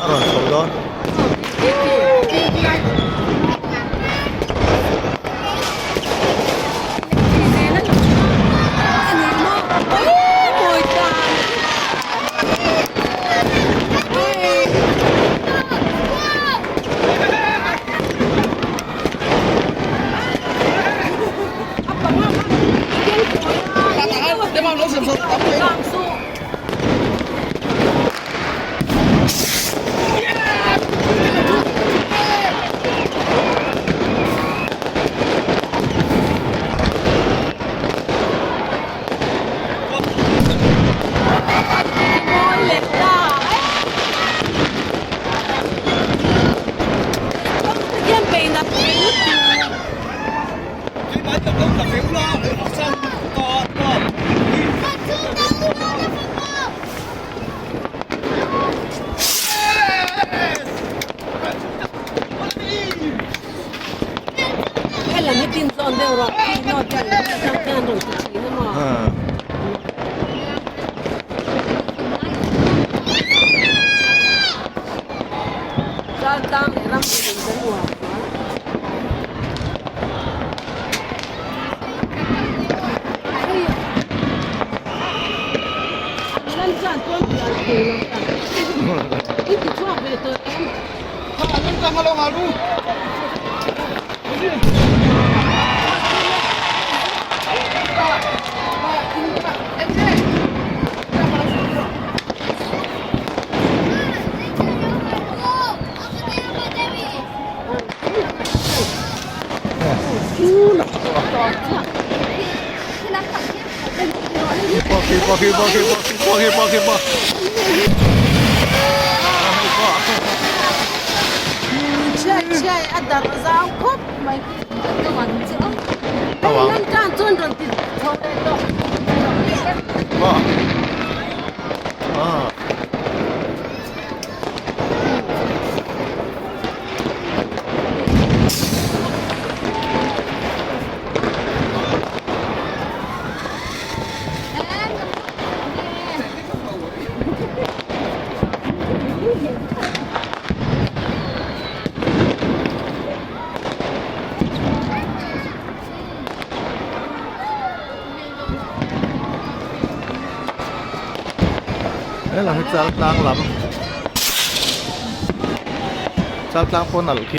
A rawn chho dawn. Helam hi Chaltlang lam Chaltlang pawn alh khi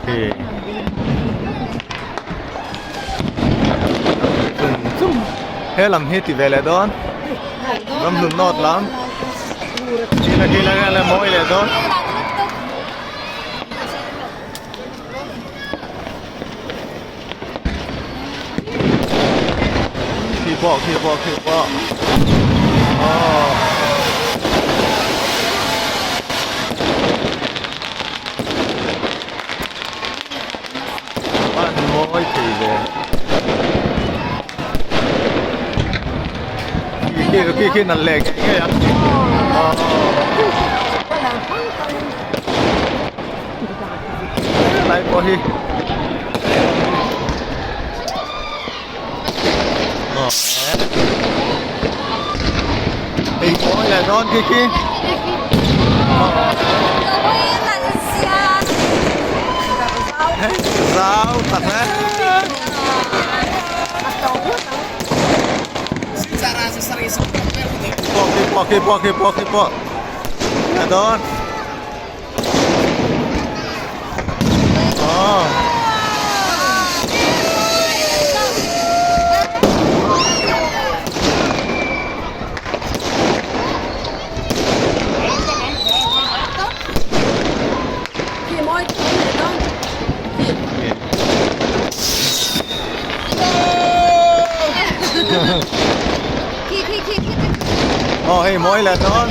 khi chung chung he lam hi ti ve leh dawn ramhlun nawt lam khi la khi la khi la mawi leh dawn. Khi pawh khi pawh khi pawh aw an mawi thei ve khi khi khi nalh leh ngei ngei ang aw Helai pawh hi Hei mawi leh dawn khi khi Zau tak e Pawh khi pawh khi pawh khi pawh khi pawh Leh dawn Ồ, hei mawi leh dawn.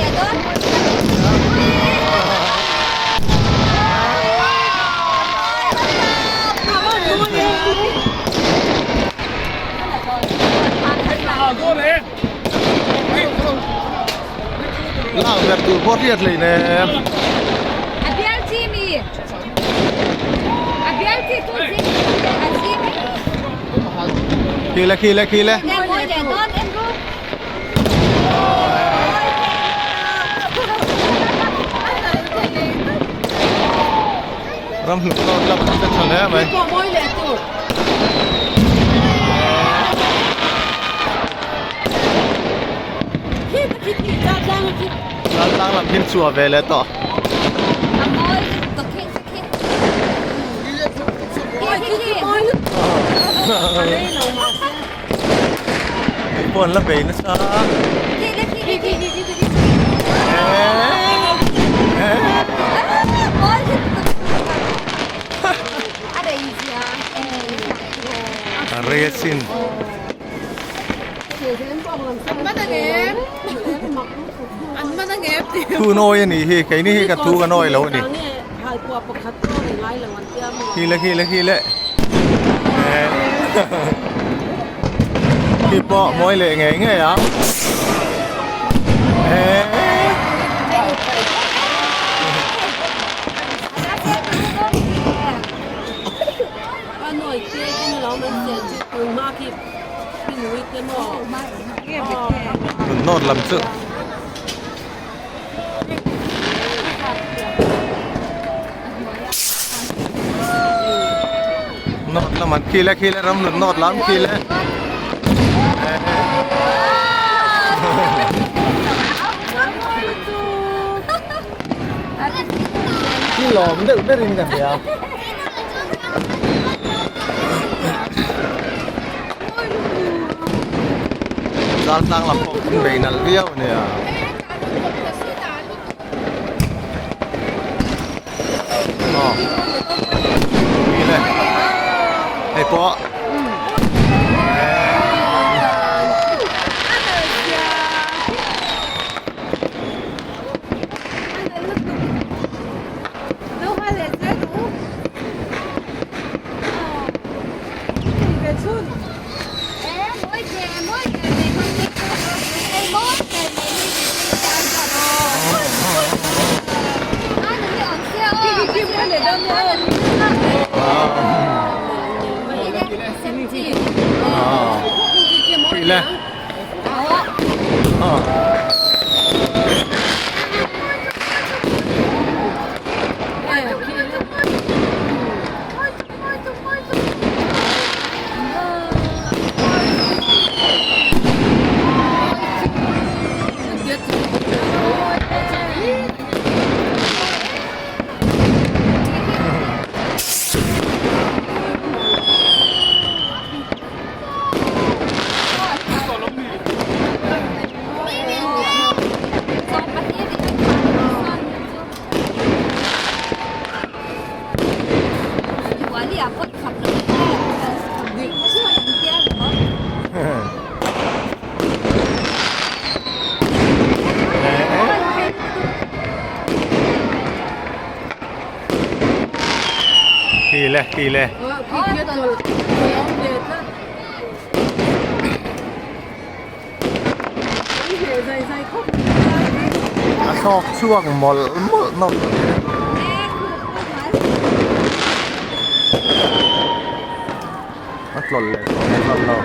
Lak ber tur pawh hriat hlei nem. Khi le khi le khi le. Ramhlun North lam an che tha hle mai. Chaltlang lam hi chhuah ve leh tawh. Hei pawh an la bei nasa. A rei asin. Thu nawi a nih hi, keini hi ka thu ka nawi lo a ni. Khi le khi le khi le. Khi pawh mawi leh ngei ngei ang. Nawt lam chu. Nawt lam an khi le khi le ram nawt lam khi le. Khi lawm deuh berin ka hria. Zaltlang lam pawh kan bei nalh viau a nia. Aw ni le hei pawh Khi le khi le. A thlawk chhuak mawlh mawlh nawk. A tlawlh leh tawh leh hlawlh lo.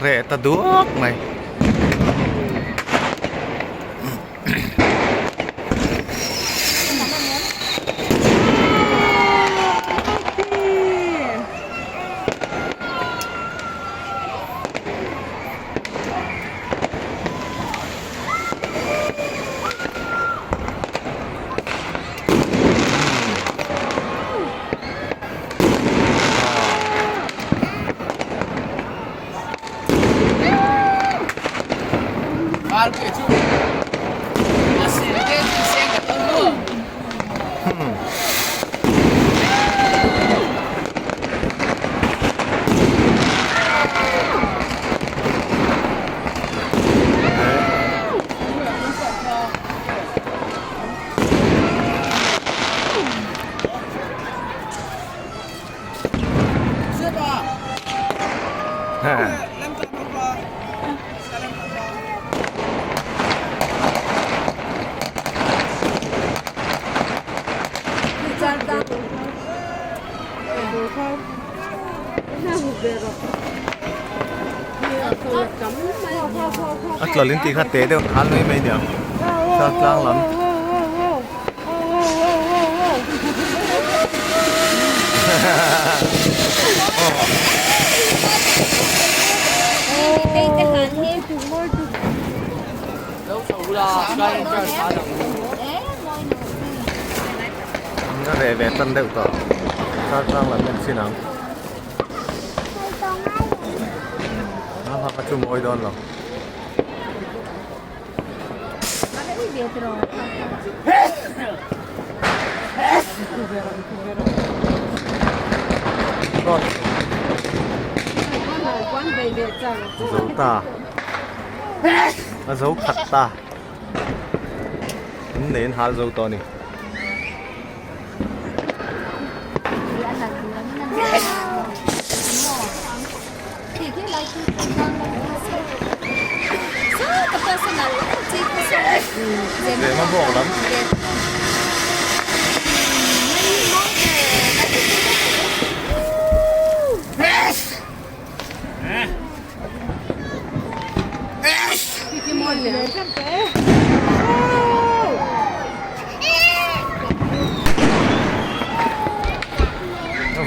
Reh ta duak mai. A tla lin tih kha te deuh hal mai mai nia thla tlang lam. A reh ve tan deuh tawh thla tlang lam en chin ang. A hak a chu mawi dawn lo. Zo ta a zo khat ta an nei an hal zo tawh a ni. Lehma bawk lam.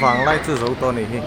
Vanglai chu zo tawh a nih hi.